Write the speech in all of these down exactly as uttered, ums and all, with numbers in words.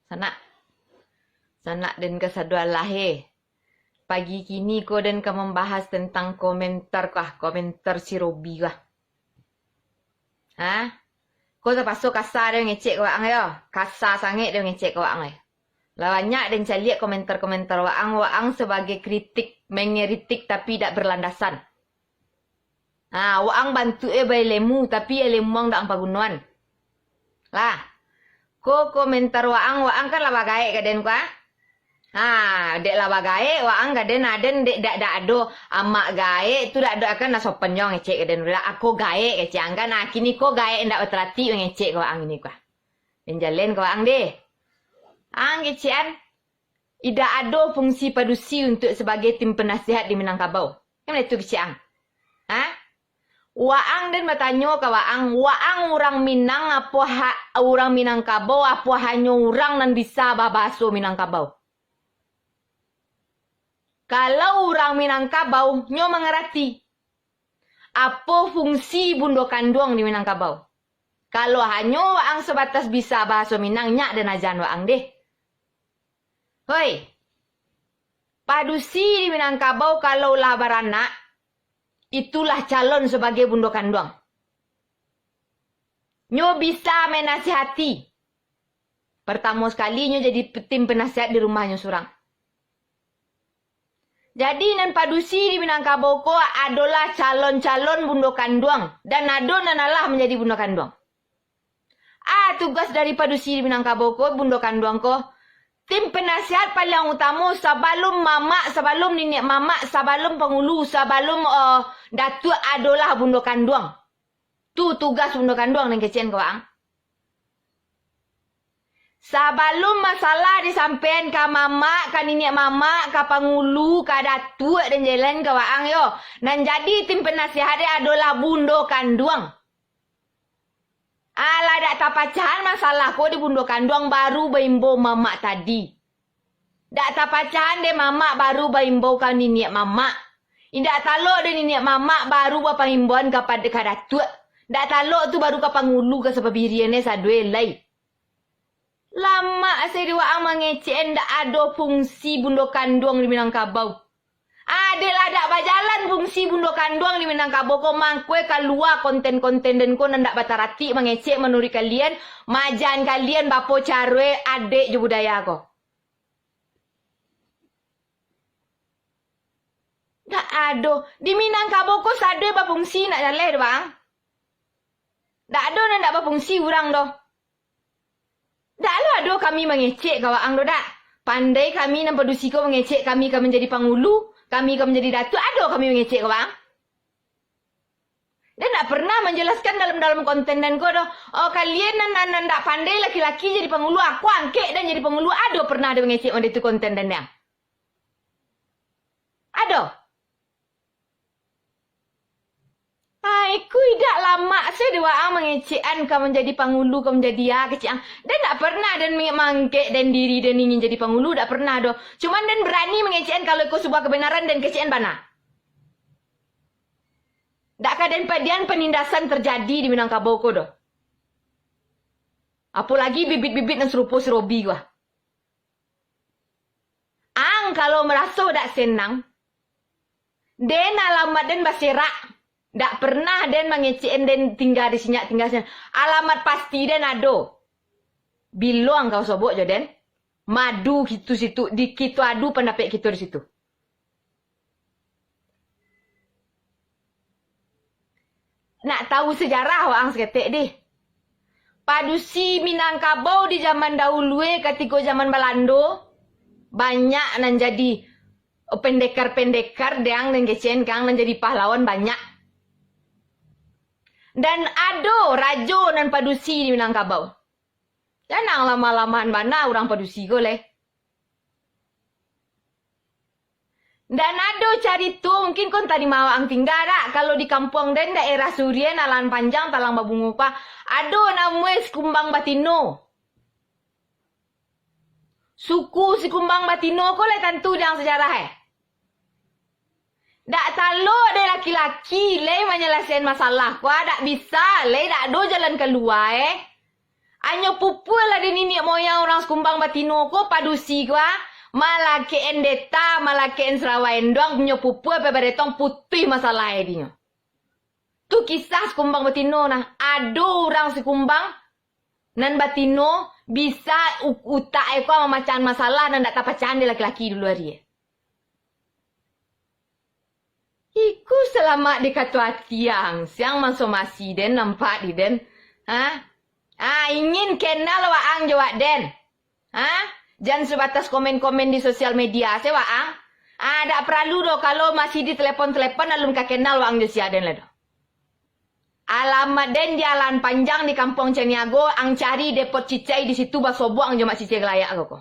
Sanak. Sanak den kasadonyo lah, eh. Pagi kini ko den ka mambahas tentang komentar ko ah, komentar si Robi ko ah. Ha? Ko tapaso kasa den ngecek ka waang yo. Kasa sangaik den ngecek ka waang eh. Lah banyak den caliak komentar-komentar waang, waang sabagai kritik, mengeritik tapi dak berlandasan. Ha, waang bantuak e bailemu, tapi ilemu waang dak ang pagunoan. Lah, ko komentar waang, waang kan lah bagaek ka den ko ah. Ha, dek lah bagaek, waang ka den, aden dek dak, dak ado amak gaek tu, dak ado akan lah sopan jo ngecek ka den. Dak, ako gaek kecek ang kan, ha, kini ko gaek ndak bataratik ngecek ka waang ini ko ah. Den jalen ka waang deh. Ang kecek an, idak ado fungsi padusi untuak sabagai tim panasihat di Minangkabau. Kan itu kecek ang. Ha? Waang den batanyo ka waang, waang urang Minang apo ha-, urang Minangkabau apo hanyo urang nan bisa babaso Minangkabau? Kalau urang Minangkabau, nyo mangarati apo fungsi bundo kanduang di Minangkabau. Kalau hanyo waang sabatas bisa bahaso Minang, nyak den ajan waang deh. Hoi, padusi di Minangkabau kalau lah baranak, itulah calon sabagai bundo kanduang. Nyo bisa manasihati. Partamo sakali nyo jadi pe-, tim penasihat di rumahnyo surang. Jadi, nan padusi di Minangkabau ko adolah calon-calon bundo kanduang, dan ado nan alah manjadi bundo kanduang. Ah, tugas dari padusi di Minangkabau ko, bundo kanduang ko, tim penasihat paling utamo sabalum mamak, sabalum niniak mamak, sabalum pangulu, sabalum, eh, datuak adolah bundo kanduang. Tu tugas bundo kanduang nan kecek an ka waang. Sabalum masalah disampaian ka mamak, ka niniak mamak, ka pangulu, ka datuak dan lain-lain ka waang yo, nan jadi tim penasihat e adolah bundo kanduang. Alah dak tapacahan masalah ko di bundo kanduang, baru baimbau mamak tadi. Dak tapacahan dek mamak, baru baimbau ka niniak mamak. Indak talok dek niniak mamak, baru bapaimbauan kapado ka datuak. Dak talok tu baru ka pangulu, ka sapabirian e sadonyo lai. Lamak se dek waang mangecek e ndak ado fungsi bundo kanduang di Minangkabau. Adeklah dak bajalan fungsi bundo kanduang di Minangkabau ko, mangko e kalua konten-konten den ko nan dak bataratik mangecek manuruik kalian, maaja kalian bapo caro e adek jo budaya ko. Dak ado. Di Minangkabau ko sadonyo bafungsi, nak jaleh doh, Bang. Dak ado nan dak bafungsi urang doh. Dak lo ado kami mangecek ka waang doh, dak. Pandai kami nan padusi ko mangecek kami ka manjadi pangulu, kami ka manjadi datuak, ado kami mangecek ka waang. Den ndak pernah manjelaskan dalam, dalam konten den ko doh, "Oh, kalian nan, nan, nan ndak pandai laki-laki jadi pangulu, aku angkek den jadi pangulu." Ado pernah den mangecek mode tu konten den, yang? Ado? Ai, ku idak lamak se dek waang mangecek an ka manjadi pangulu, ka manjadi a, kecek ang. Den ndak pernah den mangangkek den diri den ingin jadi pangulu, dak pernah doh. Cuman den barani mangecek an kalau iko sabuah kabenaran, den kecek an bana. Dak ka den padian panindasan tarjadi di Minangkabau ko doh. Apolagi bibit-bibit nan sarupo si Robi ko ah. Ang kalau maraso dak senang, den alamat den baserak. Dak pernah den mangecek an den tingga di sinyak, tingga sinan. Alamat pasti den ado. Bilo ang ka basobok jo den, madu kito situ, di kito adu pandapek kito di situ. Nak tahu sejarah waang saketek dih. Padusi Minangkabau di zaman dahulu e, katiko zaman Balando, banyak nan jadi pendekar-pendekar, dek ang nan kecek an ka ang, nan jadi pahlawan banyak. Dan ado rajo nan padusi di Minangkabau. Jan ang lamah-lamahan bana urang padusi ko leh. Ndak ado carito, mungkin ko antah di ma waang tingga dak, kalau di kampuang den daerah Surian, Alahan Panjang, Talang Babungo ko, ado namonyo Sikumbang Batino. Suku Sikumbang Batino ko lai tantu dek ang sajarah e. Dak talok dek laki-laki lai manyalasaian masalah ko, dak bisa lai, dak ado jalan kalua e. Anyo pupua lah di niniak moyang urang Sikumbang batino ko, padusi ko, ah. Malakek-an deta, malakek-an sarawa endong, punyo pupua pe baretong putuih masalah dinyo. Tu kisah Sikumbang batino nah. Ado urang Sikumbang nan batino bisa u-, utak e ko mamacahan masalah nan dak tapacahan di laki-laki dulu ari e. Iko salamak dikato ati ang, siang mansomasi den, nampak di den. Ha? Ah, ingin kenal waang jo wak den. Ha? Jan sabatas komen-komen di sosial media se waang. Ah, dak paralu doh, kalau masih di telepon-telepon, alun ka kenal waang jo sia den lai doh. Alamat den di Alahan Panjang di Kampuang Caniago, ang cari depot Cicai di situ basobuang jo Mak Cicai Galayak ko, ko.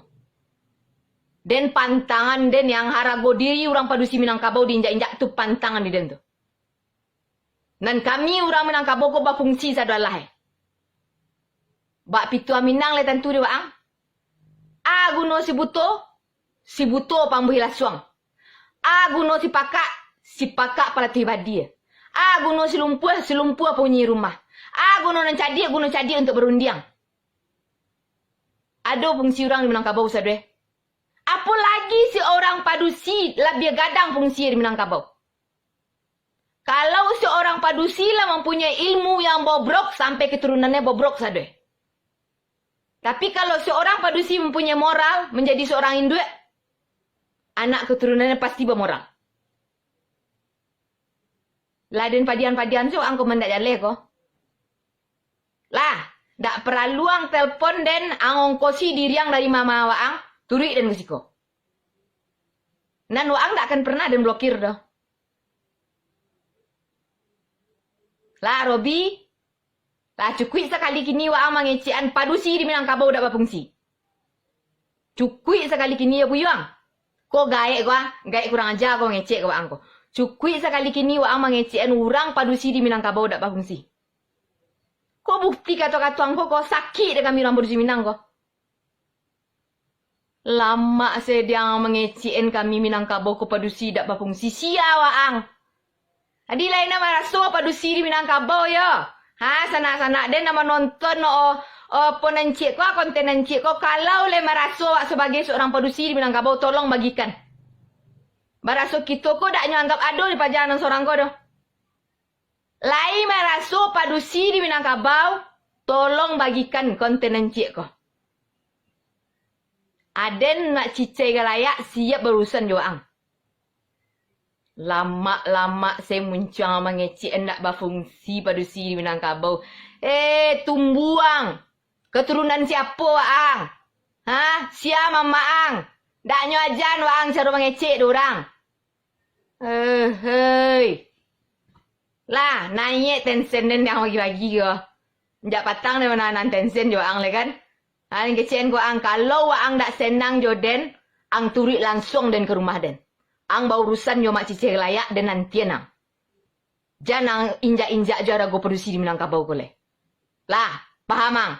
Den pantangan den yang harago diri urang padusi Minangkabau diinjak-injak tu pantangan di den tu. Nan kami urang Minangkabau ko bafungsi sado alah e. Bak pituah Minang lai tantu di waang. A guno si buto, si buto pambuih lasuang. A guno si pakak, si pakak palatuih badia. A guno si lumpuah, si lumpuah punyi rumah. A guno nan cadiak, guno cadiak untuak barundiang. Ado fungsi urang di Minangkabau sado e. Apo lagi si urang padusi labiah gadang fungsi di Minangkabau. Kalau si urang padusi lah mampunyai ilmu yang bobrok, sampai keturunannyo bobrok sado e. Tapi kalau si urang padusi mampunyai moral, manjadi saurang induak, anak keturunannyo pasti bamoral. Lah den padian-padian se waang ko mandak jaleh ko. Lah, dak paralu ang telpon den, ang ongkosi diri ang dari mama waang, turuik den ka siko. Nan waang dak akan pernah den blokir doh. Lah, Robi, lah cukuik sakali kini waang mangecekan padusi di Minangkabau dak bafungsi. Cukuik sakali kini yo, Buyuang. Ko gaek ko, ah, gaek kurang aja ko ngecek ka waang ko. Cukuik sakali kini waang mangecekan urang padusi di Minangkabau dak bafungsi. Ko bukti kato-kato ang ko, ko sakik dek kami urang padusi Minang ko. Lamak se diang mangecekan kami Minangkabau ko padusi dak bafungsi. Sia waang. Adi lain nan maraso padusi di Minangkabau yo. Ha, sanak-sanak den nan manonton, o, o, po nan ciek ko, konten nan ciek ko, kalau lai maraso awak sabagai saurang padusi di Minangkabau, tolong bagikan. Baraso kito ko dak nyo anggap ado di paja nan sorang ko doh. Lai maraso padusi di Minangkabau, tolong bagikan konten nan ciek ko. Aden nak Cicai Galayak siap barusan jo waang. Lamak-lamak se muncuang mangecek ndak bafungsi padusi di Minangkabau. Eh, tumbuang! Keturunan siapo waang? Ha? Sia mamak ang? Dak nyo ajan waang caro mangecek dek urang. Eh, hei. Lah, naiak tensen den yang bagi-bagi ko. Jak patang den manahan tensen jo waang lai kan. Ang kecekan ko ang, kalau waang dak senang jo den, ang turuik lansuang den ka rumah den. Ang baurusan jo Mak Cicai Galayak, den nantian ang. Jan ang injak-injak jo arago padusi di Minangkabau ko lai. Lah, paham ang?